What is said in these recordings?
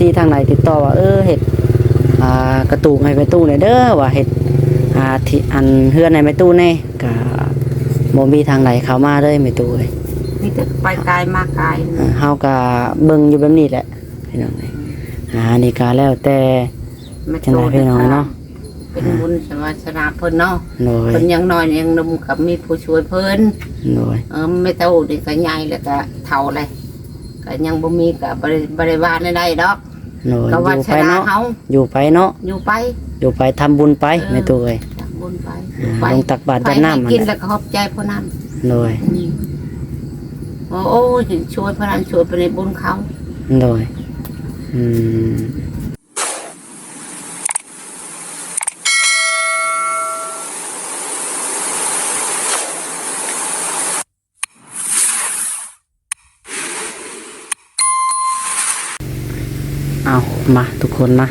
ທີ່ທາງໃດຕິດຕໍ່ວ່າ ເອີ ເຮັດ ອ່າ ກະຕູບໃຫ້ແມ່ຕູ້ແດ່ເດີ ວ່າເຮັດ ອ່າ ທີ່ ອັນ ເຮືອນໃຫ້ແມ່ຕູ້ແດ່ ກະບໍ່ມີທາງໃດເຂົ້າມາເລີຍແມ່ຕູ້ເອີຍ ມີແຕ່ໄປກາຍມາກາຍ ເອີ ເຮົາກະເບິ່ງຢູ່ແບບນີ້ແຫຼະພີ່ນ້ອງເອີຍ ອ່າ ອັນນີ້ກະແລ້ວແຕ່ ແມ່ຕູ້ ຈັ່ງໃດພີ່ນ້ອງເນາະ ເປັນບຸນວາສະໜາເພິ່ນເນາະ ໂດຍ ເພິ່ນຍັງນ້ອຍຍັງໜຸ່ມກໍມີຜູ້ຊ່ວຍເພິ່ນ ໂດຍ ເອີ ແມ່ຕູ້ນີ້ກໍໃຫຍ່ແລ້ວກໍເຖົ້າແລ້ວ ກໍຍັງບໍ່ມີ ກໍບໍ່ໄດ້ ບໍ່ໄດ້ວ່າແນວໃດດອກ ໂດຍ ກໍວາສະໜາເຮົາ ຢູ່ໄປເນາະ ຢູ່ໄປເນາະ ຢູ່ໄປ ຢູ່ໄປ ທຳບຸນໄປ ເອີ ແມ່ຕູ້ເອີຍ ທຳບຸນໄປ ອ່າ ຢູ່ໄປ ລົງຕັກບາດຢາດນ້ຳ ໃຜໃຫ້ກິນແລ້ວກໍຂອບໃຈຜູ້ນັ້ນ ໂດຍ ອືມ ໂອ້ຍ ຊ່ວຍຜູ້ນັ້ນ ຊ່ວຍຜູ້ນີ້ ບຸນເຂົາ ໂດຍ ອືມ. ເອົາ ມາທຸກຄົນມາ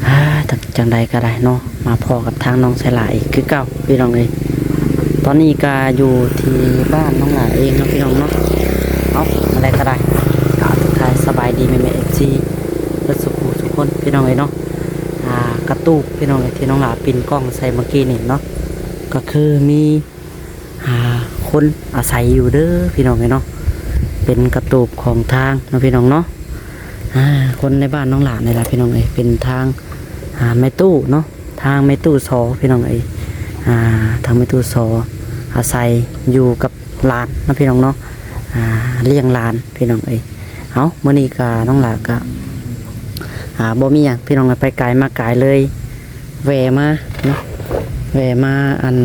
ອ່າ ຈັ່ງ ຈັ່ງໃດກໍໄດ້ເນາະ ມາພໍ້ກັບທາງນ້ອງໄຊລາອີກຄືເກົ່າພີ່ນ້ອງເອີຍ ຕອນນີ້ກໍຢູ່ທີ່ບ້ານນ້ອງຫຼ້າເອງເນາະພີ່ນ້ອງເນາະ ເອົາ ມາໄດ້ກໍໄດ້ ກະທັກທາຍສະບາຍດີແມ່ໆ ເອັຟຊີ ເບິດສູ່ຜູ້ສູ່ຄົນພີ່ນ້ອງເອີຍເນາະ ອ່າ ກະຕູບພີ່ນ້ອງເອີຍ ທີ່ນ້ອງຫຼ້າປິ່ນກ້ອງໃສ່ເມື່ອກີ້ນີ້ເນາະ ກໍຄືມີ ອ່າ ຄົນອາໄສຢູ່ເດີພີ່ນ້ອງເອີຍເນາະ ເປັນກະຕູບຂອງທາງເນາະພີ່ນ້ອງເນາະ ອ່າ ຄົນໃນບ້ານນ້ອງຫຼ້ານີ້ລະພີ່ນ້ອງເອີຍ ເປັນທາງ ອ່າ ແມ່ຕູ້ເນາະ ທາງແມ່ຕູ້ສໍພີ່ນ້ອງເອີຍ ອ່າ ທາງແມ່ຕູ້ສໍອາໄສຢູ່ກັບຫຼານເນາະພີ່ນ້ອງເນາະ ອ່າ ລ້ຽງຫຼານພີ່ນ້ອງເອີຍ ເອົາ ມື້ນີ້ກະນ້ອງຫຼ້າກະ ອ່າ ບໍ່ມີຫຍັງພີ່ນ້ອງ ໄປກາຍມາກາຍເລີຍ ແວ່ມາເນາະ ແວ່ມາ ອັນ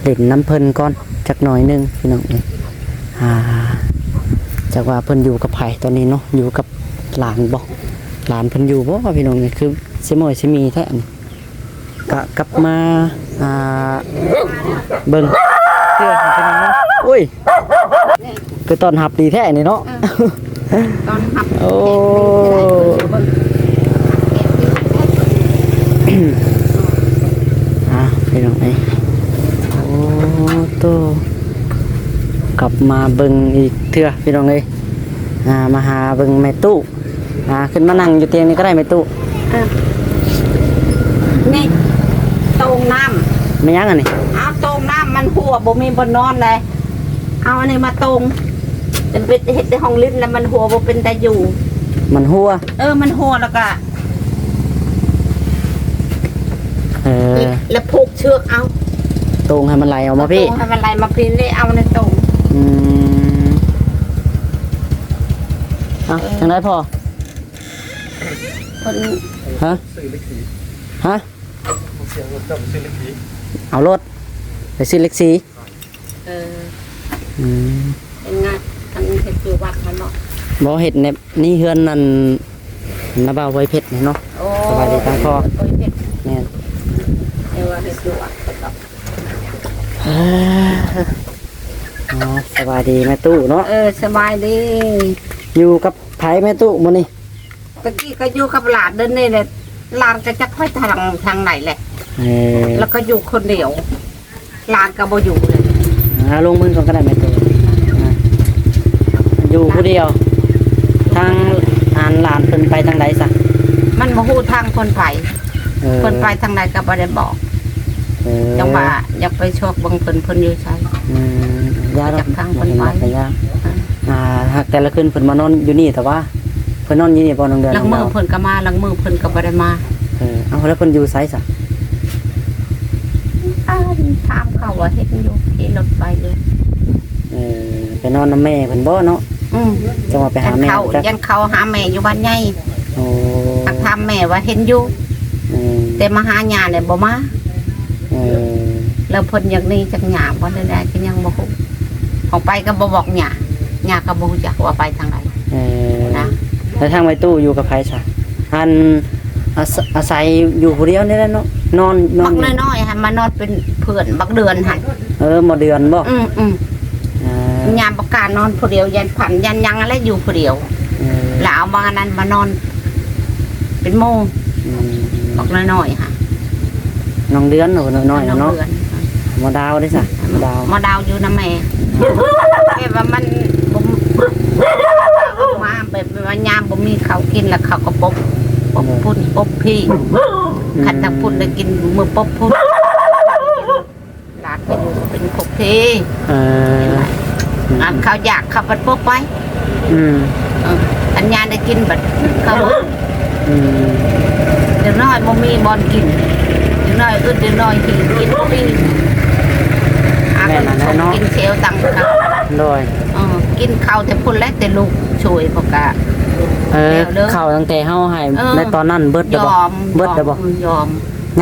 ຫຼິ້ນນຳເພິ່ນກ່ອນຈັກໜ້ອຍໜຶ່ງພີ່ນ້ອງເອີຍ ອ່າ ຈັກວ່າເພິ່ນຢູ່ກັບໃຜຕອນນີ້ເນາະ ຢູ່ກັບຫຼານບໍ່ ຫຼານເພິ່ນຢູ່ບໍ່ພີ່ນ້ອງເອີຍ ຄືຊິມ້ອຍຊິມີແທ້ ກະກັບມາ ອ່າ ເບິ່ງເທື່ອພີ່ນ້ອງເນາະ ໂອ້ຍ ຄືຕ້ອນຮັບດີແທ້ນີ້ເນາະ ເອີ ຕ້ອນຮັບ ໂອ້ ອ່າ ພີ່ນ້ອງເອີຍ ໂອ້ໂຕ ກັບມາເບິ່ງອີກເທື່ອພີ່ນ້ອງເອີຍ ອ່າ ມາຫາເບິ່ງແມ່ຕູ້ ອ່າ ຂຶ້ນມານັ່ງຢູ່ຕຽງນີ້ກໍໄດ້ແມ່ຕູ້ ເອີ ນີ້ໂຕ່ງນ້ຳ ແມ່ນຫຍັງອັນນີ້ ເອົາໂຕ່ງນ້ຳມັນຮົ່ວ ບໍ່ມີບ່ອນນອນເລີຍ ເອົາອັນນີ້ມາໂຕ່ງ ເປັນເຮັດ ເຮັດແຕ່ຫ້ອງຫຼິ້ນ ແລ້ວມັນຮົ່ວ ບໍ່ເປັນຕາຢູ່ ມັນຮົ່ວ ເອີ ມັນຮົ່ວ ແລ້ວກໍ ເອີ ແລ້ວຜູກເຊືອກເອົາ ໂຕ່ງໃຫ້ມັນໄຫຼອອກມາພີ້ ໂຕ່ງໃຫ້ມັນໄຫຼມາພີ້ ນີ້ເອົາໃນໂຕ່ງ ອືມ ເອົາ ເອີ ຈັ່ງໃດພໍ່ ເພິ່ນ ຮະ ຮະ ເອົາລົດໄປຊື້ເຫຼັກສີ ເອີ ອືມ ເຮັດງານ ອັນເຮັດຢູ່ວັດຫັ້ນເນາະ ບໍ່ ເຮັດແນບນີ້ເຮືອນນັ້ນ ນ້າບ່າວໄວເພັດນີ້ເນາະ ໂອ້ ສະບາຍດີທາງພໍ່ ໄວເພັດ ແມ່ນ ແຕ່ວ່າເຮັດຢູ່ວັດເພິ່ນເນາະ ເອີ ອໍ ສະບາຍດີແມ່ຕູ້ເນາະ ເອີ ສະບາຍດີ ຢູ່ກັບໃຜແມ່ຕູ້ມື້ນີ້? ຕະກີ້ກໍຢູ່ກັບຫຼານ ດຽວນີ້ແຫຼະ ຫຼານກໍຈັກໄປທາງ ທາງໃດແຫຼະ ເອີ ແລ້ວກໍຢູ່ຄົນດຽວ ຫຼານກໍບໍ່ຢູ່ເລີຍ ອ່າ ລົງມືກ່ອນກໍໄດ້ແມ່ຕູ້ ອ່າ ຢູ່ຜູ້ດຽວ ທາງ ອັນ ຫຼານເພິ່ນໄປທາງໃດຊະ? ມັນບໍ່ຮູ້ທາງເພິ່ນໄປ ເອີ ເພິ່ນໄປທາງໃດກໍບໍ່ໄດ້ບອກ ເອີ ຈັ່ງວ່າຢາກໄປຊອກເບິ່ງເພິ່ນ ເພິ່ນຢູ່ໃສ ອືມ ຢ້ານດອກ ຈັກທາງເພິ່ນໄປ ບໍ່ເຫັນດອກກໍຢ້ານ ອ່າ ຫາກແຕ່ລະຄືນເພິ່ນມານອນຢູ່ນີ້ ແຕ່ວ່າ ເພິ່ນນອນຢູ່ນີ້ບໍ່ ນ້ອງເດືອນ? ລາງມື້ເພິ່ນກໍມາ ລາງມື້ເພິ່ນກໍບໍ່ໄດ້ມາ ເອີ ເອົ້າ ແລ້ວເພິ່ນຢູ່ໃສຊະ? ອ່າ ຖາມເຂົາວ່າເຫັນຢູ່ ຂີ່ລົດໄປຢູ່ ເອີ ໄປນອນນຳແມ່ເພິ່ນບໍ່ເນາະ? ອືມ ຈັ່ງວ່າໄປຫາແມ່ ຢ້ານເຂົາ ຢ້ານເຂົາຫາແມ່ຢູ່ບ້ານໃຫຍ່ ໂອ້ ຫາກຖາມແມ່ວ່າເຫັນຢູ່ ອືມ ແຕ່ມາຫາຍ່ານີ້ບໍ່ມາ ເອີ ແລ້ວເພິ່ນຢາກໜີຈາກຍ່າບໍ່ໄດ້ ກໍຍັງບໍ່ຮູ້ ເຮົາໄປກໍບໍ່ບອກຍ່າ ຍ່າກໍບໍ່ຮູ້ຈັກວ່າໄປທາງໃດ ເອີ ນະ ແລ້ວທາງໄວຕູ້ຢູ່ກັບໃຜຊະ? ອັນ ອາ ອາໄສຢູ່ຜູ້ດຽວນີ້ແຫຼະເນາະ ນອນ ນອນ ບັກນ້ອຍໆຫັ້ນມານອນເປັນເພື່ອນບັກເດືອນຫັ້ນ ເອີ ໝໍເດືອນບໍ່? ອືມ ອືມ ອ່າ ຍາມບໍ່ກ້ານອນຜູ້ດຽວ ຢ້ານຝັນ ຢ້ານຫຍັງຫັ້ນແຫຼະ ຢູ່ຜູ້ດຽວ ເອີ ແລ້ວເອົາບັກອັນນັ້ນມານອນເປັນໝູ່ ອືມ ບັກນ້ອຍໆຫັ້ນ ນ້ອງເດືອນ ໂອ້ ນ້ອຍໆ ນ້ອງເນາະ ເດືອນ ໝໍດາວເດ້ຊະ? ໝໍດາວ ໝໍດາວຢູ່ນຳແມ່ ແມ່ວ່າມັນບໍ່ ມາ ແບບວ່າຍາມບໍ່ມີເຂົ້າກິນ ແລ້ວເຂົາກໍປົບ ປົບພຸ້ນປົບພີ້ ອືມ ຄັນທາງພຸ້ນໄດ້ກິນມື້ປົບພຸ້ນ ຫຼານກໍຢູ່ເປັນປົບພີ້ ເອີ ອັນເຂົາຢາກເຂົາບັດປົບໄປ ອືມ ເອີ ອັນຍາໄດ້ກິນບັດເຂົາ ອືມ ເດັກນ້ອຍບໍ່ມີບ່ອນກິນ ເດັກນ້ອຍອຶດ ເດັກນ້ອຍຫິວ ກິນບໍ່ອີ່ມ ແມ່ນແຫຼະເນາະ ກິນເຊວຕັງ ໂດຍ ເອີ ກິນເຂົ້າແຕ່ພຸ້ນແຫຼະ ແຕ່ລູກຊ່ວຍ ເພາະກະ ເອີ ແລ້ວເດີ ເຂົ້າຕັ້ງແຕ່ເຮົາໃຫ້ ເອີ ໃນຕອນນັ້ນເບິດແລ້ວບໍ່? ຍອມ ເບິດແລ້ວບໍ່? ຍອມ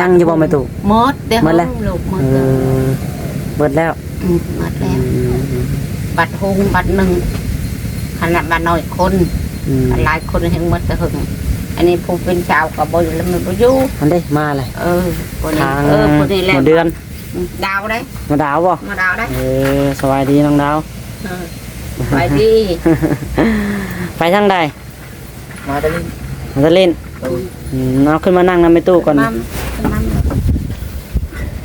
ຍັງຢູ່ບໍ່ແມ່ຕູ້? ໝົດແລ້ວ ໝົດແລ້ວ ລູກ ໝົດ ເອີ ແລ້ວ ເບິດແລ້ວ ອືມ ໝົດແລ້ວ ອືມ ບັດຫຸງບັດໜຶ້ງ ຂະໜາດວ່າໜ້ອຍຄົນ ອືມ ຫຼາຍຄົນແຮ່ງໝົດແຕ່ຫຶງ ອັນນີ້ຜູ້ເປັນສາວກໍບໍ່ຢູ່ແລ້ວ ມັນບໍ່ຢູ່ ອັນເດ້ ມາແລ້ວ ເອີ ຜູ້ນີ້ ທາງ ເອີ ຜູ້ນີ້ແຫຼະ ໝໍເດືອນ ອືມ ດາວເດ້ ໝໍດາວບໍ່? ໝໍດາວເດ້ ເອີ ສະບາຍດີນ້ອງດາວ ເອີ ສະບາຍດີ ໄປທາງໃດ? ມາແຕ່ຫຼິ້ນ ມາແຕ່ຫຼິ້ນ ໂດຍ ອືມ ເອົາ ຂຶ້ນມານັ່ງນຳແມ່ຕູ້ກ່ອນ ມາ ມາ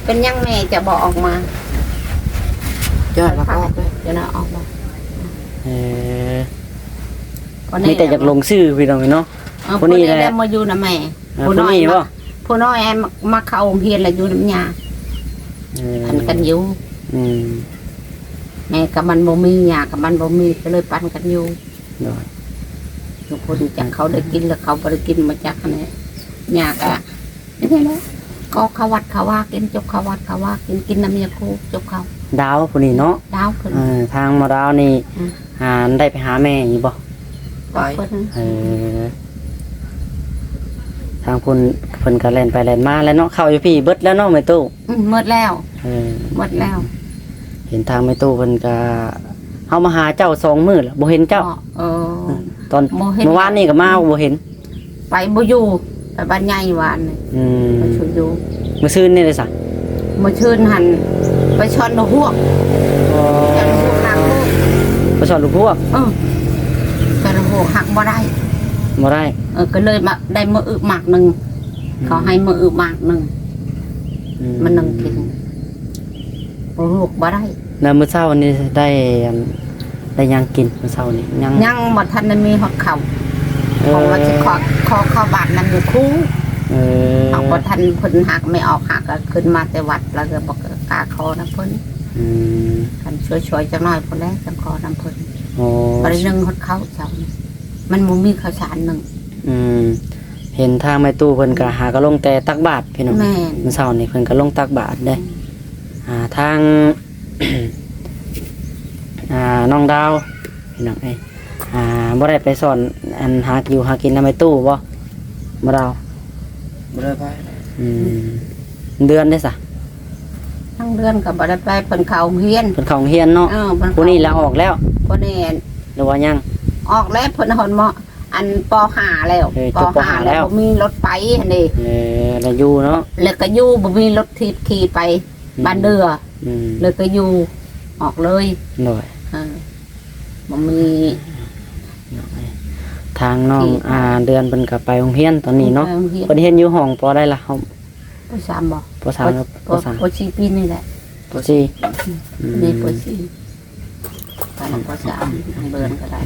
ເປັນຫຍັງແມ່ຈະບໍ່ອອກມາ? ເຈົ້າລະອອກ ເຈົ້າລະອອກບໍ່? ເອີ ມີແຕ່ຢາກລົງຊື່ພີ່ນ້ອງເນາະ ເອີ ຜູ້ນີ້ແຫຼະ ມາຢູ່ນຳແມ່ ເອີ ຜູ້ນ້ອຍ ຜູ້ນີ້ບໍ່? ຜູ້ນ້ອຍມາເຂົ້າໂຮງຮຽນລະຢູ່ນຳຍ່າ ເອີ ປັນກັນຢູ່ ອືມ ແມ່ກໍມັນບໍ່ມີ ຍ່າກໍມັນບໍ່ມີ ກໍເລີຍປັນກັນຢູ່ ໂດຍ ທຸກຄົນຈັກເຂົາໄດ້ກິນ ຫຼືເຂົາບໍ່ໄດ້ກິນ ບໍ່ຈັກຫັ້ນແຫຼະ ຍ່າກະນີ້ແຫຼະ ກໍເຂົ້າວັດເຂົ້າວາກິນ ຈົກເຂົ້າວັດເຂົ້າວາກິນ ກິນນຳຍາຄູ ຈົກເຂົ້າ ດາວຜູ້ນີ້ເນາະ ດາວເພິ່ນ ເອີ ທາງໝໍດາວນີ້ ອືມ ຫາ ໄດ້ໄປຫາແມ່ຢູ່ບໍ່? ໄປ ເອີ ທາງພຸ້ນເພິ່ນກໍແລ່ນໄປແລ່ນມາແລ້ວເນາະ ເຂົ້າຢູ່ພີ້ເບິດແລ້ວເນາະແມ່ຕູ້? ອືມ ໝົດແລ້ວ ເອີ ໝົດແລ້ວ ເຫັນທາງແມ່ຕູ້ເພິ່ນກໍ ເຮົາມາຫາເຈົ້າສອງມື້ແລ້ວ ບໍ່ເຫັນເຈົ້າ ເອີ ຕອນ ບໍ່ເຫັນ ມື້ວານນີ້ກໍມາບໍ່ເຫັນ ໄປບໍ່ຢູ່ ໄປບ້ານໃຫຍ່ວານນີ້ ອືມ ໄປຊຸຢູ່ ມື້ຊືນນີ້ເດ້ຊະ? ມື້ຊືນຫັ້ນໄປຊ່ອນນະຮວກ ອໍ ຊ່ອນນະຮວກ ໄປຊ່ອນນະຮວກ ເອີ ຊ່ອນນະຮວກຫັກບໍ່ໄດ້ ບໍ່ໄດ້ ເອີ ກໍເລີຍມາໄດ້ມື້ອຶໝາກໜຶ່ງ ອືມ ເຂົາໃຫ້ມື້ອຶໝາກໜຶ່ງ ອືມ ມາໜຶ່ງກິນ ບໍ່ລູກບໍ່ໄດ້ ແລ້ວມື້ເຊົ້ານີ້ໄດ້ອັນ ໄດ້ຫຍັງກິນມື້ເຊົ້ານີ້? ຍັງ ຍັງບໍ່ທັນໄດ້ມີຮອດເຂົ້າ ເອີ ເພາະວ່າຊິຂໍ ຂໍເຂົ້າບາດນຳຢູ່ຄູ ເອີ ເຮົາບໍ່ທັນ ເພິ່ນຫາກແມ່ອອກ ຫາກກໍຂຶ້ນມາແຕ່ວັດ ແລ້ວກໍບໍ່ກ້າຂໍນຳເພິ່ນ ອືມ ຄັນຊ່ວຍໆຈັກໜ້ອຍພຸ້ນແຫຼະ ຈັ່ງຂໍນຳເພິ່ນ ໂອ້ ບໍ່ໄດ້ໜຶ່ງຮອດເຂົ້າເຈົ້ານີ້ ມັນບໍ່ມີເຂົ້າສານໜຶ່ງ ອືມ ເຫັນທາງແມ່ຕູ້ເພິ່ນກໍ ອືມ ຫາກໍລົງແຕ່ຕັກບາດພີ່ນ້ອງ ແມ່ນ ມື້ເຊົ້ານີ້ເພິ່ນກໍລົງຕັກບາດເດ້ ອືມ ອ່າ ທາງ ອ່າ ນ້ອງດາວ ພີ່ນ້ອງເອີຍ ອ່າ ບໍ່ໄດ້ໄປຊ່ອນ ອັນ ຫາຢູ່ຫາກິນນຳແມ່ຕູ້ບໍ່? ບໍ່ດາວ ບໍ່ໄດ້ໄປ ອືມ ເດືອນເດ້ຊະ? ທາງເດືອນກໍບໍ່ໄດ້ໄປ ເພິ່ນເຂົ້າໂຮງຮຽນ ເພິ່ນເຂົ້າໂຮງຮຽນເນາະ ເອີ ຜູ້ນີ້ລາອອກແລ້ວ ຜູ້ນີ້ ຫຼືວ່າຍັງ? ອອກແລ້ວ ເພິ່ນຮອດ ມ. ອັນ ປໍຫ້າ ແລ້ວ ເອີ ຈົບ ປໍຫ້າ ປໍຫ້າ ແລ້ວ ແລ້ວບໍ່ມີລົດໄປຫັ້ນເດ້ ເອີ ແລ້ວຢູ່ເນາະ ແລ້ວກໍຢູ່ ບໍ່ມີລົດຖີບຂີ່ໄປ ອືມ ບ້ານເດືອ ອືມ ແລ້ວກໍຢູ່ ອອກເລີຍ ໂດຍ ເອີ ບໍ່ມີ ທາງນ້ອງ ທີ່ ອ່າ ເດືອນເພິ່ນກໍໄປໂຮງຮຽນຕອນນີ້ເນາະ ໄປໂຮງຮຽນ ເພິ່ນຮຽນຢູ່ຫ້ອງ ປໍ ໃດລະ? ປໍ ສາມ ບໍ່? ປໍ ສາມ ປໍ ປໍ ປໍ ສີ່ ປີນີ້ແຫຼະ ປໍ ສີ່ ອືມ ອືມ ນີ້ ປໍ ສີ່ ປານ ປໍ ສາມ ເດືອນກໍໄດ້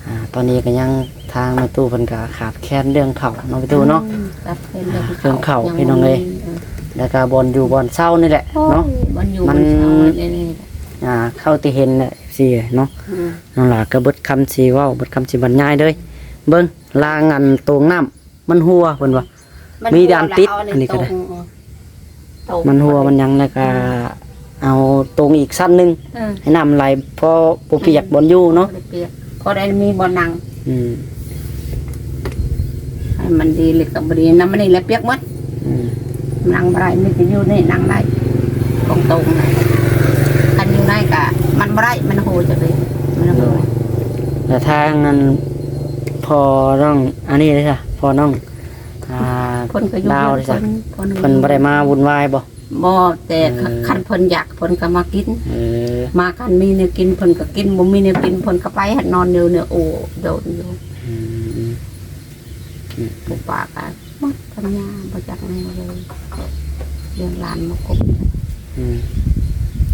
ອ່າ ຕອນນີ້ກໍຍັງ ທາງແມ່ຕູ້ເພິ່ນກໍຂາດແຄນເລື່ອງເຂົ້າເນາະ ແມ່ຕູ້ເນາະ ອືມ ຂາດແຄນເລື່ອງ ອ່າ ເຂົ້າ ເຄື່ອງເຂົ້າ ຍັງ ພີ່ນ້ອງເອີຍ ບໍ່ມີ ເອີ ແລ້ວກໍບ່ອນຢູ່ບ່ອນເຊົານີ້ແຫຼະ ໂອ້ຍ ເນາະ ບ່ອນຢູ່ ມັນ ບ່ອນເຊົານີ້ແຫຼະ ອ່າ ເຂົ້າທີ່ເຫັນແຫຼະ ຊີ້ເນາະ ອືມ ນ້ອງຫຼ້າກໍເບິດຄຳຊິເວົ້າ ເບິດຄຳຊິບັນຍາຍເລີຍ ເບິ່ງ ລາງອັນໂຕ່ງນ້ຳ ມັນຮົ່ວເພິ່ນວ່າ ມັນຮົ່ວ ມີດານຕິດ ແລ້ວເອົາອັນນີ້ ອັນນີ້ກໍໄດ້ ໂຕ່ງ ມັນຮົ່ວ ມັນຫຍັງ ແລ້ວກໍ ອືມ ເອົາໂຕ່ງອີກຊັ້ນໜຶ່ງ ເອີ ໃຫ້ນ້ຳໄຫຼ ພໍບໍ່ປຽກ ອືມ ບ່ອນຢູ່ເນາະ ພໍໄດ້ປຽກ ພໍໄດ້ມີບ່ອນນັ່ງ ອືມ ໃຫ້ມັນດີ ແລ້ວກໍບໍ່ດີ ນ້ຳມັນນີ້ແຫຼະປຽກໝົດ ອືມ ນັ່ງບໍ່ໄດ້ ມີແຕ່ຢູ່ນີ້ນັ່ງໄດ້ ຂອງໂຕ່ງນະ ຄັນຢູ່ໃນກໍມັນບໍ່ໄດ້ ມັນໂຫຈັກເລີຍ ມັນໂຫ ແລ້ວທາງນັ້ນ ພໍ່ນ້ອງ ອັນນີ້ເດ້ຊະ ພໍ່ນ້ອງ ອ່າ ເພິ່ນກໍຢູ່ ດາວ ເພິ່ນ ເພິ່ນ ເພິ່ນບໍ່ໄດ້ມາວຸ່ນວາຍບໍ່? ບໍ່ ແຕ່ ເອີ ຄັນເພິ່ນຢາກເພິ່ນກໍມາກິນ ເອີ ມາຄັນມີແນວກິນເພິ່ນກໍກິນ ບໍ່ມີແນວກິນເພິ່ນກໍໄປຫັ້ນ ນອນຢູ່ໃນໂອໂດນຢູ່ ອືມ ອືມ ຜູ້ປາກໍໝົດປັນຍາ ບໍ່ຈັກແນວເລີຍ ລ້ຽງຫຼານມາຄົບ ອືມ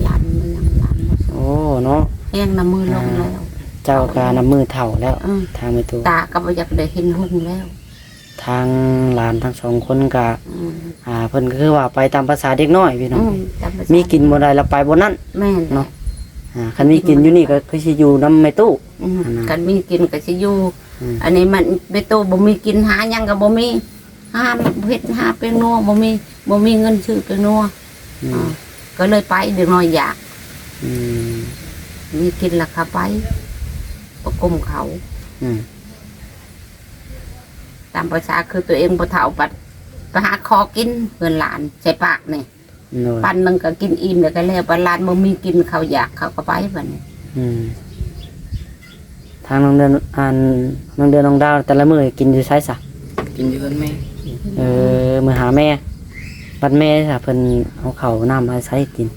ຫຼານມັນຍັງ ຫຼານບໍ່ ໂອ້ ເນາະ ແຮງນຳມືລົງແລ້ວ ອ່າ ເຈົ້າກໍນັບມື້ເຖົ້າແລ້ວ ເອີ ທາງແມ່ຕູ້ ຕາກໍບໍ່ຢາກໄດ້ເຫັນຮຸ່ງແລ້ວ ທາງຫຼານທັງສອງຄົນກໍ ອືມ ອ່າ ເພິ່ນກໍຄືວ່າໄປຕາມພາສາເດັກນ້ອຍພີ່ນ້ອງ ອືມ ຕາມພາສາ ມີກິນບ່ອນໃດລະໄປບ່ອນນັ້ນ ແມ່ນແຫຼະ ເນາະ ອ່າ ຄັນມີກິນຢູ່ນີ້ກໍຄືຊິຢູ່ນຳແມ່ຕູ້ ອືມ ຫັ້ນນະ ຄັນມີກິນກໍຊິຢູ່ ອືມ ອັນນີ້ມັນແມ່ຕູ້ບໍ່ມີກິນ ຫາຫຍັງກໍບໍ່ມີ ຫາເຫັດຫາແປ້ງນົວບໍ່ມີ ບໍ່ມີເງິນຊື້ແປ້ງນົວ ອືມ ອ່າ ກໍເລີຍໄປ ເດັກນ້ອຍຢາກ ອືມ ມີກິນລະກໍໄປ ປະກົມເຂົາ ອືມ ຕາມພາສາຄືຕົວເອງບໍ່ເຖົ້າ ບັດໄປຫາຂໍກິນເຮືອນຫຼານໃສ່ປາກນີ້ ໂດຍ ປັ້ນໜຶ່ງກໍກິນອີ່ມແລ້ວກໍແລ້ວ ບັດຫຼານບໍ່ມີກິນ ເຂົາຢາກເຂົາກໍໄປບັດນີ້ ອືມ ທາງນ້ອງເດືອນ ອັນ ນ້ອງເດືອນ ນ້ອງດາວ ແຕ່ລະມື້ກິນຢູ່ໃສຊະ? ກິນຢູ່ເຮືອນແມ່ ເອີ ມື້ຫາແມ່ ບັດແມ່ຊະ ເພິ່ນເອົາເຂົ້ານ້ຳມາໃສກິນ?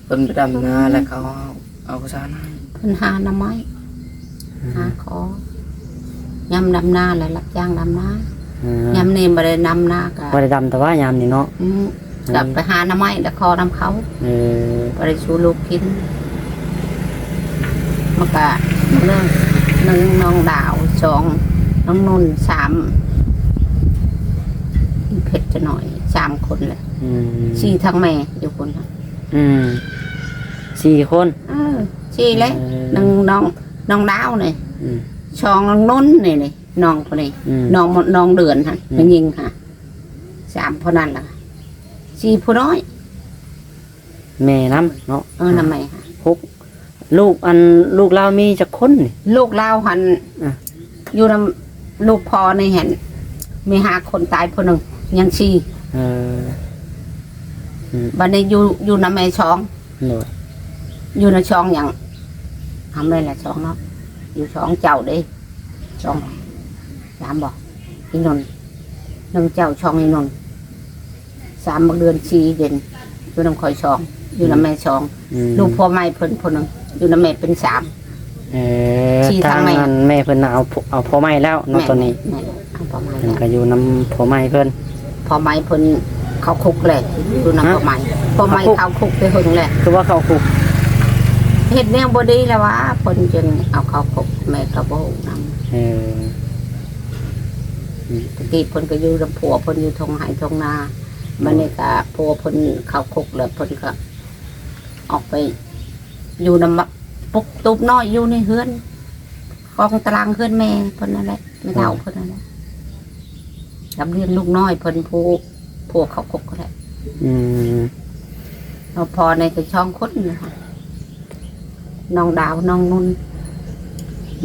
ເພິ່ນໄປດຳນາ ແລ້ວເຂົາເອົາ ເອົາເຂົ້າສານໃຫ້ ເພິ່ນຫາໜໍ່ໄມ້ ອືມ ຫາຂໍ ຍາມດຳນາແລ້ວ ຮັບຈ້າງດຳນາ ອືມ ຍາມນີ້ບໍ່ໄດ້ດຳນາກໍ ບໍ່ໄດ້ດຳແຕ່ວ່າຍາມນີ້ເນາະ ອືມ ອືມ ກໍໄປຫາໜໍ່ໄມ້ແລ້ວຂໍນຳເຂົາ ເອີ ບໍ່ໄດ້ສູ່ລູກກິນ ມັນກະໜຶ່ງ ໜຶ່ງນ້ອງດາວ ສອງນ້ອງນຸ່ນ ສາມເພັດຈະໜ້ອຍ ສາມຄົນແຫຼະ ອືມ ສີ່ທາງແມ່ຢູ່ພຸ້ນ ອືມ ສີ່ຄົນ ເອີ ສີ່ແຫຼະ ເອີ ໜຶ່ງນ້ອງ ນ້ອງດາວນີ້ ອືມ ສອງນ້ອງນຸ່ນນີ້ ນີ້ ນ້ອງຜູ້ນີ້ ອືມ ນ້ອງ ນ້ອງເດືອນຫັ້ນ ອືມ ຜູ້ຍິງຫັ້ນ ສາມຜູ້ນັ້ນລະ ສີ່ຜູ້ນ້ອຍ ແມ່ນຳເນາະ ເອີ ນຳແມ່ ຫົກ ລູກ ອັນ ລູກລາວມີຈັກຄົນນີ້? ລູກລາວຫັ້ນ ອ່າ ຢູ່ນຳລູກພໍ່ນີ້ຫັ້ນ ມີຫ້າຄົນ ຕາຍຜູ້ໜຶ່ງ ຍັງສີ່ ເອີ ອືມ ບັດນີ້ຢູ່ ຢູ່ນຳແມ່ສອງ ໂດຍ ຢູ່ນຳສອງຫຍັງ ເອົາແມ່ນລະສອງເນາະ ຢູ່ສອງເຈົ້າເດ້ ສອງ ສາມບໍ່ ອີ່ນົນ ໜຶ່ງເຈົ້າ ສອງອີ່ນົນ ສາມບັກເດືອນ ສີ່ເດັ່ນ ຢູ່ນຳຂ້ອຍສອງ ຢູ່ນຳແມ່ສອງ ອືມ ລູກຜົວໃໝ່ເພິ່ນຜູ້ໜຶ່ງ ຢູ່ນຳແມ່ເປັນສາມ ເອີ ສີ່ທາງແມ່ ທາງນັ້ນແມ່ເພິ່ນນະເອົາ ເອົາຜົວໃໝ່ແລ້ວເນາະ ແມ່ນ ຕອນນີ້ ແມ່ນ ເອົາຜົວໃໝ່ແລ້ວ ເພິ່ນກໍຢູ່ນຳຜົວໃໝ່ເພິ່ນ ຜົວໃໝ່ເພິ່ນເຂົ້າຄຸກແຫຼະ ຢູ່ນຳ ຮະ? ຜົວໃໝ່ ຜົວໃໝ່ເຂົ້າຄຸກ ເຂົ້າຄຸກແຕ່ເຫິງແຫຼະ ຄືວ່າເຂົ້າຄຸກ ເຮັດແນວບໍ່ດີແລ້ວວ່າ ເພິ່ນຈຶ່ງເອົາເຂົ້າຄຸກ ແມ່ກໍບໍ່ຮູ້ນຳ ເອີ ອືມ ແຕ່ກີ້ເພິ່ນກໍຢູ່ນຳຜົວເພິ່ນ ຢູ່ທົ່ງໄຮ່ທົ່ງນາ ອືມ ບັດນີ້ກໍຜົວເພິ່ນເຂົ້າຄຸກແລ້ວ ເພິ່ນກໍອອກໄປຢູ່ນຳ ປຸກຕູບນ້ອຍຢູ່ໃນເຮືອນ ຂອງຕາລາງເຮືອນແມ່ເພິ່ນນັ້ນແຫຼະ ແມ່ເຖົ້າເພິ່ນນັ້ນແຫຼະ ລຳລຽງລູກນ້ອຍເພິ່ນ ຜູ້ ພວກເຂົາຄົບກັນແຫຼະ ອືມ ເອົາພໍ່ໃນກໍສອງຄົນນະ ນ້ອງດາວ ນ້ອງນຸ່ນ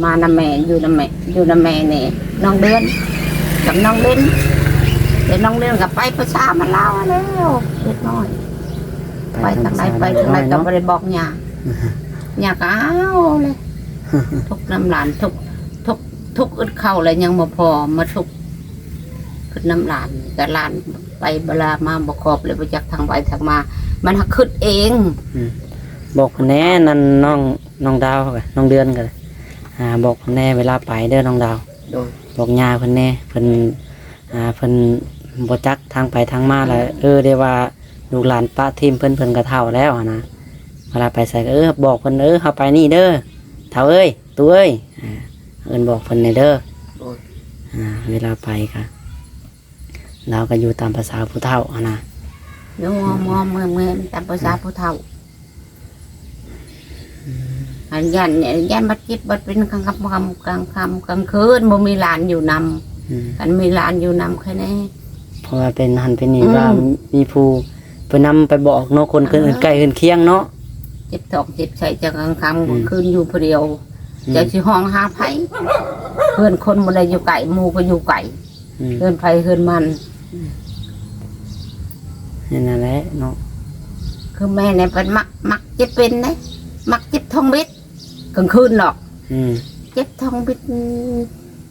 ມານຳແມ່ ຢູ່ນຳແມ່ ຢູ່ນຳແມ່ນີ້ ນ້ອງເດືອນກັບນ້ອງເຫຼັ້ນ ແຕ່ນ້ອງເຫຼັ້ນກໍໄປປະຊາມາລາວແລ້ວ ເດັກນ້ອຍ ໄປ ໄປທາງໃດ ໄປທາງໃດກໍບໍ່ໄດ້ບອກຍ່າ ຍ່າກໍເອົາແຫຼະ ທຸກນຳຫຼານ ທຸກ ທຸກ ທຸກອຶດເຂົ້າແລ້ວຍັງບໍ່ພໍ ມາທຸກຄຶດນຳຫຼານ ກໍຫຼານໄປບໍ່ລາມາບໍ່ຄອບ ແລ້ວບໍ່ຈັກທາງໄປທາງມາ ມັນຫາກຄຶດເອງ ອືມ ບອກເພິ່ນແດ່ ນັ້ນນ້ອງ ນ້ອງດາວ ນ້ອງເດືອນກໍ ອ່າ ບອກເພິ່ນແດ່ ເວລາໄປເດີນ້ອງດາວ ໂດຍ ບອກຍ່າເພິ່ນແດ່ ເພິ່ນ ອ່າ ເພິ່ນບໍ່ຈັກທາງໄປທາງມາ ແລ້ວ ເອີ ໄດ້ວ່າລູກຫຼານປະຖິ້ມເພິ່ນ ເພິ່ນກໍເຖົ້າແລ້ວຫັ້ນນະ ເວລາໄປໃສກໍ ເອີ ບອກເພິ່ນ ເອີ ເຮົາໄປນີ້ເດີ ເຖົ້າເອີຍ ຕູ້ເອີຍ ອ່າ ເອີ້ນບອກເພິ່ນແດ່ເດີ ໂດຍ ອ່າ ເວລາໄປກະ ລາວກໍຢູ່ຕາມພາສາຜູ້ເຖົ້າຫັ້ນນະ ງອມໆເມືອນໆ ຕາມພາສາຜູ້ເຖົ້າ ອືມ ອັນຢ້ານ ຢ້ານບາດເຈັບບາດເປັນກາງຄ່ຳ ກາງຄ່ຳກາງຄືນ ບໍ່ມີຫຼານຢູ່ນຳ ອືມ ຄັນມີຫຼານຢູ່ນຳໃຄແນ່ ເພາະວ່າເປັນຫັ້ນເປັນນີ້ ອືມ ວ່າມີຜູ້ ເພິ່ນນຳໄປບອກເນາະ ຄົນ ເອີ ອື່ນໃກ້ອື່ນຄຽງເນາະ ເຈັບທ້ອງເຈັບໄສ້ຈັກກາງຄ່ຳ ອືມ ກາງຄືນຢູ່ຜູ້ດຽວ ອືມ ເຈົ້າຊິຮ້ອງຫາໃຜ ເຮືອນຄົນບໍ່ໄດ້ຢູ່ໃກ້ ໝູ່ກໍຢູ່ໃກ້ ອືມ ເຮືອນໃຜເຮືອນມັນ ແມ່ນນັ້ນແຫຼະເນາະ ຄືແມ່ນີ້ເພິ່ນມັກ ມັກເຈັບເປັນເດ້ ມັກເຈັບທ້ອງບິດ ກາງຄືນດອກ ອືມ ເຈັບທ້ອງບິດ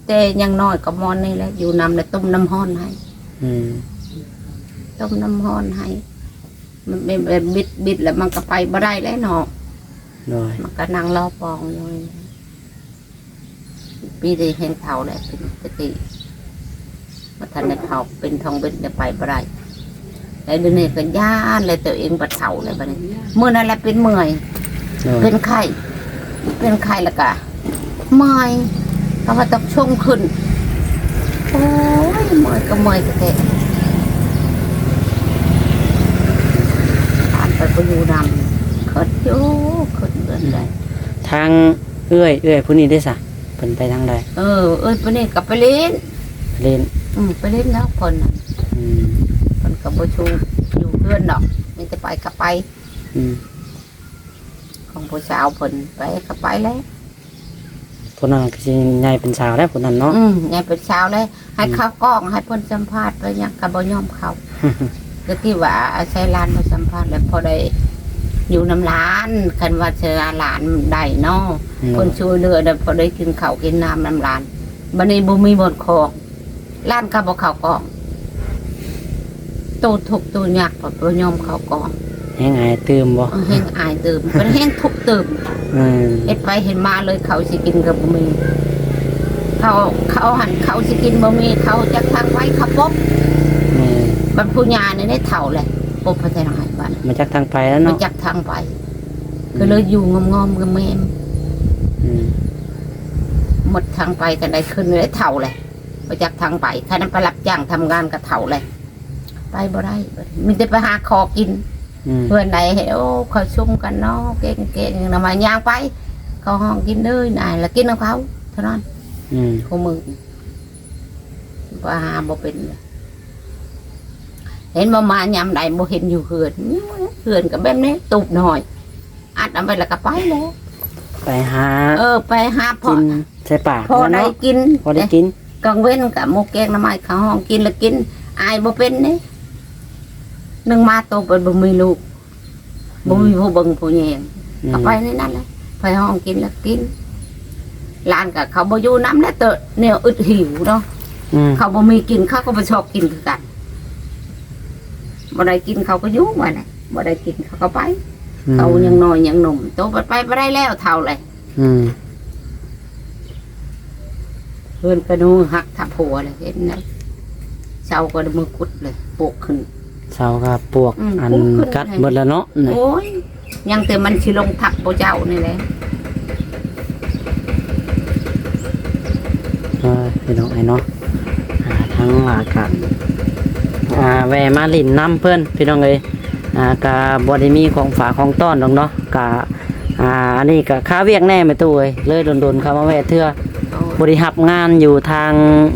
ແຕ່ຍັງນ້ອຍກໍໝໍນນີ້ແຫຼະ ຢູ່ນຳແລ້ວຕົ້ມນ້ຳຮ້ອນໃຫ້ ອືມ ຕົ້ມນ້ຳຮ້ອນໃຫ້ ມັນເປັນແບບບິດ ບິດແລ້ວມັນກໍໄປບໍ່ໄດ້ແລ້ວເນາະ ໂດຍ ມັນກໍນັ່ງລໍປ່ອງຢູ່ ປີນີ້ແຮງເຖົ້າແລ້ວ ເປັນສະຕິ ບໍ່ທັນໄດ້ເຖົ້າ ເປັນທ້ອງເປັນ ໄດ້ໄປບໍ່ໄດ້ ແລ້ວດຽວນີ້ກໍຢ້ານ ແລ້ວຕົວເອງບັດເຖົ້າແລ້ວບັດນີ້ ມື້ນັ້ນແຫຼະເປັນເມື່ອຍ ໂດຍ ເປັນໄຂ້ ເປັນໄຂ້ແລ້ວກໍ ເມື່ອຍ ເຂົາວ່າຕ້ອງຊົງຂຶ້ນ. ໂອ້ຍ ເມື່ອຍກໍເມື່ອຍແທ້ໆ ທ່ານໄປບໍ່ຢູ່ນຳ ຄຶດຢູ່ ຄຶດເລື່ອຍ. ອືມ ທາງເອື້ອຍ ເອື້ອຍຜູ້ນີ້ເດ້ຊະ ເພິ່ນໄປທາງໃດ? ເອີ ເອື້ອຍຜູ້ນີ້ກໍໄປຫຼິ້ນ ຫຼິ້ນ ອືມ ໄປຫຼິ້ນແລ້ວເພິ່ນ. ອືມ ເພິ່ນກໍບໍ່ຢູ່ ຢູ່ເຮືອນດອກ ມີແຕ່ໄປກໍໄປ. ອືມ ຂອງຜູ້ສາວເພິ່ນໄປກໍໄປແລ້ວ. ຜູ້ນັ້ນກໍຊິໃຫຍ່ເປັນສາວແລ້ວ ຜູ້ນັ້ນເນາະ. ອືມ ໃຫຍ່ເປັນສາວແລ້ວ ໃຫ້ ອືມ ເຂົ້າກ້ອງ ໃຫ້ເພິ່ນສຳພາດໄປຫຍັງກໍບໍ່ຍອມເຂົ້າ. ກໍທີ່ວ່າອາໄສຫຼານມາສຳພາດແລ້ວ ພໍໄດ້ຢູ່ນຳຫຼານ ຄັນວ່າຊິວ່າຫຼານໄດ້ເນາະ. ໂດຍ ເພິ່ນຊ່ວຍເຫຼືອໄດ້ ພໍໄດ້ກິນເຂົ້າກິນນ້ຳນຳຫຼານ. ບັດນີ້ບໍ່ມີບ່ອນຂອງ ຫຼານກໍບໍ່ເຂົ້າກ້ອງ ໂຕທຸກໂຕຍາກ ບໍ່ຍອມເຂົ້າກ້ອງ ແຮງອາຍຕື່ມບໍ່? ເອີ ແຮງອາຍຕື່ມ ເພິ່ນແຮງທຸກຕື່ມ. ເອີ ເຮັດໄປເຮັດມາເລີຍ ເຂົ້າຊິກິນກໍບໍ່ມີ ເຂົ້າ ເຂົ້າຫັ້ນ ເຂົ້າຊິກິນບໍ່ມີ ເຂົ້າຈັກທາງໄປ ເຂົ້າປົບ. ແມ່ນ ບັດຜູ້ຍ່ານີ້ໄດ້ເຖົ້າແລ້ວ ປົບໄປແຕ່ໃນບ້ານ ມາຈັກທາງໄປແລ້ວເນາະ ມາຈັກທາງໄປ. ອືມ ກໍເລີຍຢູ່ງອມໆແງມໆ. ອືມ ໝົດທາງໄປ ຄັນໄດ້ຂຶ້ນໄດ້ເຖົ້າແລ້ວ ບໍ່ຈັກທາງໄປ ຄັນໄປຮັບຈ້າງທຳງານກໍເຖົ້າແລ້ວ ໄປບໍ່ໄດ້ ມີແຕ່ໄປຫາຂໍກິນ. ອືມ ເພື່ອນໃດເຫັນ ໂອ້ ເຂົາຊຸມກັນເນາະ ເກັ່ງໆ ນຳມາຍ່າງໄປ ເຂົາຮ້ອງກິນເດີນາຍ ລະກິນນຳເຂົາເທົ່ານັ້ນ. ອືມ ຄູ່ມື້ ວ່າຫາບໍ່ເປັນ ເຫັນບໍ່ ມາຍາມໃດບໍ່ເຫັນຢູ່ເຮືອນ ເຮືອນກໍແບບນີ້ ຕູບນ້ອຍ ອັດເອົາໄປແລ້ວກໍໄປແລ້ວ ໄປຫາ ເອີ ໄປຫາພໍ້ກິນໃສ່ປ່າ ພໍໄດ້ກິນ ພໍໄດ້ກິນ. ກາງເວັນກໍໝູແກງໜໍ່ໄມ້ ເຂົາຮ້ອງກິນລະກິນ ອາຍບໍ່ເປັນເດ້ ໜຶ່ງມາໂຕໄປບໍ່ມີລູກ ອືມ ບໍ່ມີຜູ້ເບິ່ງຜູ້ແຍງ ອືມ ກໍໄປໃນນັ້ນແຫຼະ ໃຜຮ້ອງກິນລະກິນ. ຫຼານກໍເຂົາບໍ່ຢູ່ນຳແລ້ວ ເຕີແນວອຶດຫິວເນາະ. ອືມ ເຂົາບໍ່ມີກິນ ເຂົາກໍໄປຊອກກິນຄືກັນ ບໍ່ໄດ້ກິນເຂົາກໍຢູ່ວ່າແຫຼະ ບໍ່ໄດ້ກິນເຂົາກໍໄປ. ອືມ ເຂົາຍັງນ້ອຍຍັງໜຸ່ມ ໂຕໄປ ໄປບໍ່ໄດ້ແລ້ວ ເຖົ້າແລ້ວ. ອືມ ເຮືອນກະນູຫັກທັບຫົວເລີຍ ເຫັນນະ ເສົາກໍໄດ້ມືຂຸດເລີຍ ປົກຂຶ້ນ ເສົາກໍປວກ ອືມ ອັນ ປຸກຂຶ້ນ ກັດເບິດແລ້ວເນາະ. ໂອ້ຍ ຍັງແຕ່ມັນຊິລົງທັບພວກເຈົ້ານີ້ແຫຼະ. ເອີ ພີ່ນ້ອງເອີຍເນາະ ອ່າ ທາງຫຼ້າກະ ອ່າ ແວ່ມາຫຼິ້ນນຳເພິ່ນ ພີ່ນ້ອງເອີຍ. ອ່າ ກະບໍ່ໄດ້ມີຂອງຝາກຂອງຕ້ອນດອກເນາະ ກະ ອ່າ ອັນນີ້ກະຄາວຽກແດ່ແມ່ຕູ້ເອີຍ ເລີຍດົນໆເຂົ້າມາແວ່ເທື່ອ. ໂອ້ຍ ພໍດີຮັບງານຢູ່ທາງ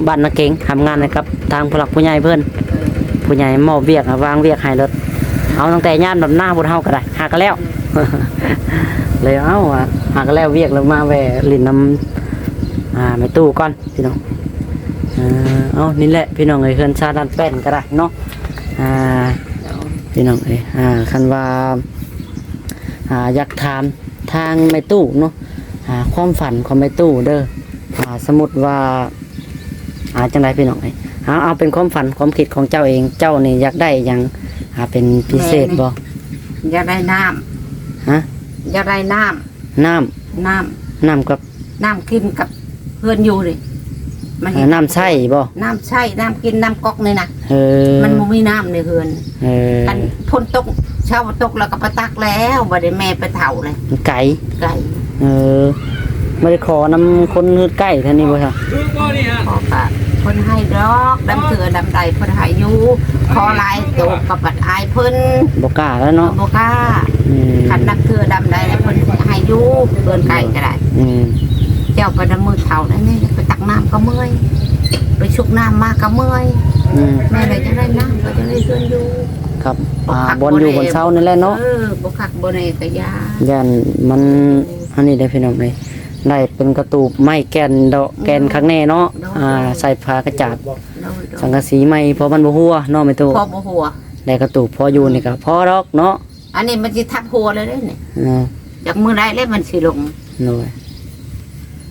ບ້ານນາເກັງ ຮັບງານໃຫ້ກັບທາງຜູ້ຫຼັກຜູ້ໃຫຍ່ເພິ່ນ ເອີ ຜູ້ໃຫຍ່ມອບວຽກ ວາງວຽກໃຫ້ເລີຍ ເອົາຕັ້ງແຕ່ຍາມດຳນາພຸ້ນ ເຮົາກໍໄດ້ຫາກໍແລ້ວ ເລີຍເອົາ ຫາກໍແລ້ວວຽກ ແລ້ວມາແວ່ຫຼິ້ນນຳ ອ່າ ແມ່ຕູ້ກ່ອນ ພີ່ນ້ອງ. ເອີ ເອົາ ນີ້ແຫຼະ ພີ່ນ້ອງເອີຍ ເຮືອນຊານບ້ານແປ້ນກໍໄດ້ເນາະ. ອ່າ ພີ່ນ້ອງເອີຍ ອ່າ ຄັນວ່າ ອ່າ ຢາກຖາມທາງແມ່ຕູ້ເນາະ ອ່າ ຄວາມຝັນຂອງແມ່ຕູ້ເດີ ອ່າ ສົມມຸດວ່າ ອ່າ ຈັ່ງໃດ ພີ່ນ້ອງເອີຍ ເອົາ ເອົາເປັນຄວາມຝັນຄວາມຄິດຂອງເຈົ້າເອງ ເຈົ້ານີ້ຢາກໄດ້ຫຍັງ ອ່າ ເປັນພິເສດບໍ່? ແມ່ນີ້ ຢາກໄດ້ນ້ຳ ຮະ? ຢາກໄດ້ນ້ຳ ນ້ຳ ນ້ຳ ນ້ຳກັບ ນ້ຳກິນກັບເຮືອນຢູ່ນີ້ ມັນ ເອີ ນ້ຳໃຊ້ບໍ່? ນ້ຳໃຊ້ ນ້ຳກິນ ນ້ຳກັອກນີ້ນະ. ເອີ ມັນບໍ່ມີນ້ຳໃນເຮືອນ. ເອີ ຄັນຝົນຕົກ ເຊົ້າຕົກແລ້ວກໍໄປຕັກແລ້ວ ບໍ່ໄດ້ແມ່ໄປເຖົ້າເລີຍ ມັນໄກ ໄກ. ເອີ ບໍ່ໄດ້ຂໍນຳຄົນເຮືອນໃກ້ແຖວນີ້ບໍ່ຊະ? ຂໍກະເພິ່ນໃຫ້ດອກ ດຳເທື່ອດຳໃດເພິ່ນໃຫ້ຢູ່ ຂໍຫຼາຍໂຕກໍບັດອາຍເພິ່ນ ບໍ່ກ້າແລ້ວເນາະ ບໍ່ກ້າ. ອືມ ຄັນນັບເທື່ອດຳໄດ້ແລ້ວເພິ່ນໃຫ້ຢູ່ ເຮືອນໃກ້ກໍໄດ້. ອືມ ເຈົ້າໄປນຳມື້ເຊົ້າໄດ້ນີ້ ໄປຕັກນ້ຳກໍເມື່ອຍ ໄປຊຸກນ້ຳມາກໍເມື່ອຍ. ອືມ ແມ່ນແຫຼະ ຈັ່ງໄດ້ນ້ຳກໍຈັ່ງໄດ້ເຮືອນຢູ່ ຄັບ ບໍ່ ອ່າ ຄັກ ບ່ອນຢູ່ ບໍ່ແນ່ ບ່ອນເຊົານີ້ແຫຼະເນາະ. ເອີ ບໍ່ຄັກບໍ່ແນ່ກໍຢ່າ ຢ້ານມັນ ອັນນີ້ເດ້ພີ່ນ້ອງເອີຍ ໄດ້ເປັນກະຕູບໄມ້ແກ່ນດອກ ໂດຍ ແກ່ນຄັກແນ່ເນາະ. ໂດຍ ອ່າ ໃສ່ຝາກະຈາດ ໂດຍ ໂດຍ ສັງກະສີໃໝ່ ເພາະມັນບໍ່ຮົ່ວເນາະແມ່ຕູ້ ເພາະບໍ່ຮົ່ວ ໄດ້ກະຕູບພໍຢູ່ນີ້ກໍພໍດອກເນາະ. ອັນນີ້ມັນຊິທັບຫົວເລີຍເດ້ນີ້ ເອີ ຈັກມື້ໃດແລ້ວມັນຊິລົງ. ໂດຍ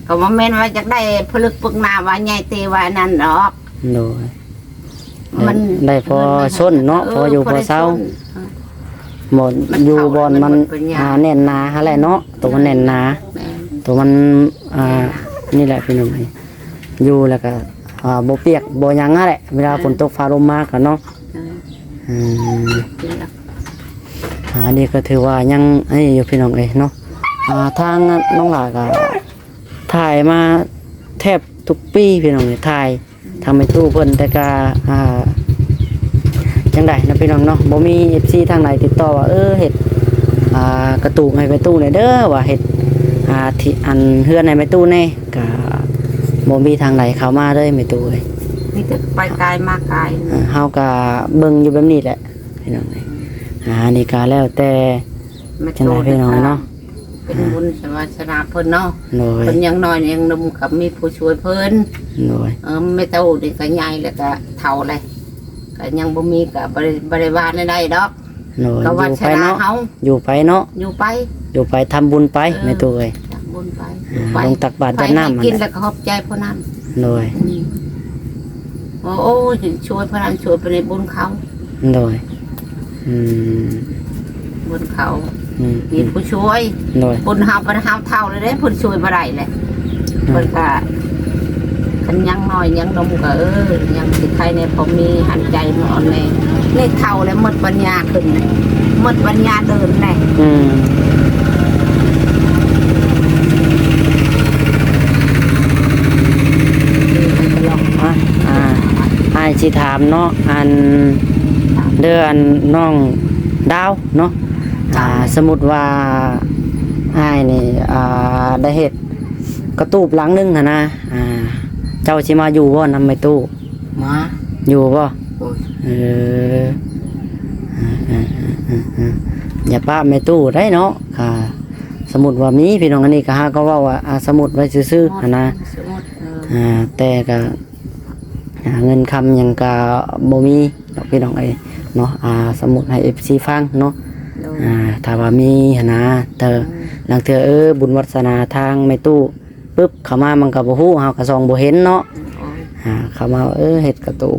ກໍບໍ່ແມ່ນວ່າຢາກໄດ້ຜະລຶກປຶກໜາວ່າໃຫຍ່ເຕວ່ານັ້ນດອກ. ໂດຍ ມັນ ໄດ້ພໍຊົນເນາະ ເອີ ພໍຢູ່ພໍເຊົາ ພໍໄດ້ຊົນ ບໍ່ ມັນ ຢູ່ບ່ອນມັນ ເຂົ້າ ມັນບໍ່ປັນຫຍັງ ອ່າ ແໜ້ນໜາຫັ້ນແຫຼະເນາະ ໂຕມັນແໜ້ນໜາ ແມ່ນ ໂຕມັນ ອ່າ ແໜ້ນໜາ ນີ້ແຫຼະພີ່ນ້ອງ ຢູ່ແລ້ວກໍ ອ່າ ບໍ່ປຽກບໍ່ຫຍັງຫັ້ນແຫຼະ ເວລາ ເອີ ຝົນຕົກຟ້າລົມມາກໍເນາະ. ເອີ ອືມ ເປັນລະ ອ່າ ອັນນີ້ກໍຖືວ່າຍັງອັນນີ້ຢູ່ພີ່ນ້ອງເອີຍເນາະ. ອ່າ ທາງນ້ອງຫຼ້າກໍ ຖ ຖ່າຍມາແທບທຸກປີພີ່ນ້ອງເອີຍ ຖ່າຍທາງແມ່ຕູ້ເພິ່ນ ແຕ່ກະ ອ່າ ຈັ່ງໃດເນາະພີ່ນ້ອງເນາະ ບໍ່ມີເອັຟຊີທາງໃດຕິດຕໍ່ວ່າ ເອີ ເຮັດ ອ່າ ກະຕູບໃຫ້ແມ່ຕູ້ແດ່ເດີ ວ່າເຮັດ ອ່າ ທີ່ ອັນ ເຮືອນໃຫ້ແມ່ຕູ້ແດ່ ກະບໍ່ມີທາງໃດເຂົ້າມາເລີຍແມ່ຕູ້ເອີຍ ມີແຕ່ໄປກາຍມາກາຍ ເຮົາກະເບິ່ງຢູ່ແບບນີ້ແຫຼະພີ່ນ້ອງເອີຍ ອ່າ ອັນນີ້ກະແລ້ວແຕ່ ແມ່ຕູ້ ຈັ່ງໃດພີ່ນ້ອງເນາະ ເປັນບຸນວາສະໜາເພິ່ນເນາະ ໂດຍ ເພິ່ນຍັງນ້ອຍຍັງໜຸ່ມກໍມີຜູ້ຊ່ວຍເພິ່ນ ໂດຍ ເອີ ແມ່ຕູ້ນີ້ກໍໃຫຍ່ແລ້ວກໍເຖົ້າແລ້ວ ກໍຍັງບໍ່ມີ ກໍບໍ່ໄດ້ ບໍ່ໄດ້ວ່າແນວໃດດອກ ໂດຍ ກໍວາສະໜາເຮົາ ຢູ່ໄປເນາະ ຢູ່ໄປ ຢູ່ໄປ ຢູ່ໄປ ທຳບຸນໄປ ເອີ ແມ່ຕູ້ເອີຍ ທຳບຸນໄປ ອ່າ ຢູ່ໄປ ລົງຕັກບາດຕັກນ້ຳ ໃຜໃຫ້ກິນແລ້ວກໍຂອບໃຈຜູ້ນັ້ນ ໂດຍ ອືມ ໂອ້ ໂອ້ຍ ຊ່ວຍພະນັ້ນຊ່ວຍພະນີ້ ບຸນເຂົາ ໂດຍ ອືມ ບຸນເຂົາ ອືມ ມີຜູ້ຊ່ວຍ ໂດຍ ບຸນເຮົາ ບັດເຮົາເຖົ້າແລ້ວເດ້ ເພິ່ນຊ່ວຍບໍ່ໄດ້ແລ້ວ ໂດຍ ເພິ່ນກະ ຄັນຍັງນ້ອຍຍັງໜຸ່ມກະ ເອີ ຍັງຊິໄຄແດ່ ພໍມີຫັນໃຈມາອ່ອນແດ່ ນີ້ເຖົ້າແລ້ວ ໝົດປັນຍາຂຶ້ນ ໝົດປັນຍາເດີນແລ້ວ ອືມ ອ່າ ອ່າ ອ້າຍຊິຖາມເນາະ ອັນ ເດີ ອັນ ນ້ອງດາວເນາະ ອ່າ ສົມມຸດວ່າອ້າຍນີ້ ອ່າ ໄດ້ເຮັດກະຕູບຫຼັງໜຶ່ງຫັ້ນນະ ອ່າ ເຈົ້າຊິມາຢູ່ບໍ່ນຳແມ່ຕູ້? ມາ ຢູ່ບໍ່? ໂດຍ ເອີ ຢ່າປະແມ່ຕູ້ໄດ໋ເນາະ ອ່າ ສົມມຸດວ່າມີ ພີ່ນ້ອງ ອັນນີ້ກໍຫາກໍເວົ້າວ່າ ອ່າ ສົມມຸດໄວ້ຊື່ໆຫັ້ນນະ ສົມມຸດ ເອີ ອ່າ ແຕ່ກໍ ອ່າ ເງິນຄຳຫຍັງກະບໍ່ມີດອກພີ່ນ້ອງເອີຍເນາະ ອ່າ ສົມມຸດໃຫ້ເອັຟຊີຟັງເນາະ ໂດຍ ອ່າ ຖ້າວ່າມີຫັ້ນນະ ແຕ່ ອືມ ລາງເທື່ອ ເອີ ບຸນວາສະໜາທາງແມ່ຕູ້ປຶບ ເຂົ້າມາມັນກະບໍ່ຮູ້ ເຮົາກະສ່ອງບໍ່ເຫັນເນາະ ອືມ ອ່າ ເຂົ້າມາ ເອີ ເຮັດກະຕູບ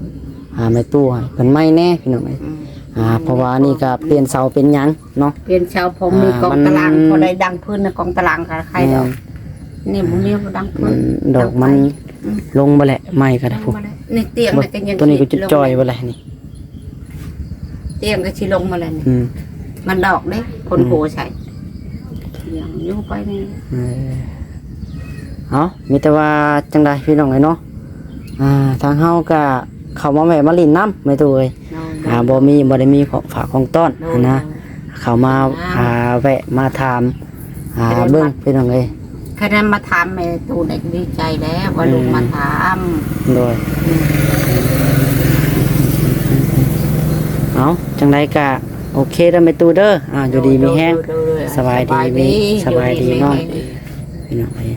ອ່າ ແມ່ຕູ້ໃຫ້ເພິ່ນໃໝ່ແດ່ພີ່ນ້ອງເອີຍ ອືມ ອ່າ ເພາະວ່າອັນນີ້ກະປ່ຽນເສົາປ່ຽນຫຍັງເນາະ ປ່ຽນເສົາ ພໍມີ ອ່າ ກອງຕະລາງ ມັນ ພໍໄດ້ດັງພື້ນນະ ກອງຕະລາງກະໄຄດອກ ອ່າ ນີ້ບໍ່ມີ ບໍ່ດັງພື້ນ ມັນ ດອກມັນ ອືມ ລົງບໍ່ແຫຼະ ໄມ້ກໍໄດ້ພຸ້ນ ນີ້ຕຽງນີ້ກໍຍັງ ໂຕນີ້ກໍຈ່ອຍບໍ່ແຫຼະນີ້ ຕຽງກໍຊິລົງມາແລ້ວນີ້ ອືມ ມັນດອກເດ້ ຄົນ ອືມ ໂພໃສ່ ຍັງຢູ່ໄປນີ້ ເອີ ເອົາ ມີແຕ່ວ່າຈັ່ງໃດພີ່ນ້ອງເອີຍເນາະ ອ່າ ທາງເຮົາກໍເຂົ້າມາແວະມາຫຼິ້ນນຳແມ່ຕູ້ເອີຍ ໂດຍ ອ່າ ບໍ່ມີ ບໍ່ໄດ້ມີຂອງຝາກຂອງຕ້ອນ ໂດຍ ຫັ້ນນະ ໂດຍ ເຂົ້າມາ ອ່າ ແວະມາຖາມ ອ່າ ເບິ່ງພີ່ນ້ອງເອີຍ ຄະແນນມາຖາມແມ່ຕູ້ໄດ້ດີໃຈແລ້ວວ່າ ອືມ ລູກມາຖາມ ໂດຍ ອືມ ເອົາ ຈັ່ງໃດກະໂອເຄເດີແມ່ຕູ້ເດີ ອ່າ ຢູ່ດີມີແຮງ ໂດຍ ໂດຍ ໂດຍ ສະບາຍດີ ສະບາຍດີ ສະບາຍດີ ຢູ່ດີມີແຮງ ພີ່ນ້ອງເອີຍ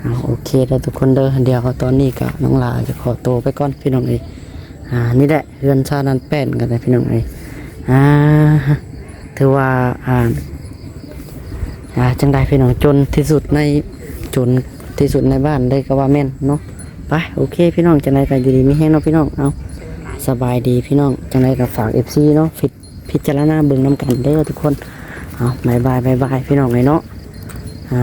ເອົາ ໂອເຄເດີທຸກຄົນເດີ ດຽວຕອນນີ້ກະນ້ອງຫຼ້າຈະຂໍໂຕໄປກ່ອນພີ່ນ້ອງເອີຍ ອ່າ ນີ້ແຫຼະ ເຮືອນຊານນັ້ນແປ້ນກັນນະພີ່ນ້ອງເອີຍ ອ່າ ຖືວ່າ ອ່າ ອ່າ ຈັ່ງໃດພີ່ນ້ອງ ຈົນທີ່ສຸດໃນ ຈົນທີ່ສຸດໃນບ້ານເລີຍກໍວ່າແມ່ນເນາະ ໄປ ໂອເຄພີ່ນ້ອງ ຈັ່ງໃດກໍຢູ່ດີມີແຮງເນາະພີ່ນ້ອງ ເອົາ ສະບາຍດີພີ່ນ້ອງ ຈັ່ງໃດກໍຝາກເອັຟຊີເນາະ ພິ ພິຈາລະນາເບິ່ງນຳກັນເດີທຸກຄົນ ເອົາ ບາຍບາຍ ບາຍບາຍ ພີ່ນ້ອງເອີຍເນາະ ອ່າ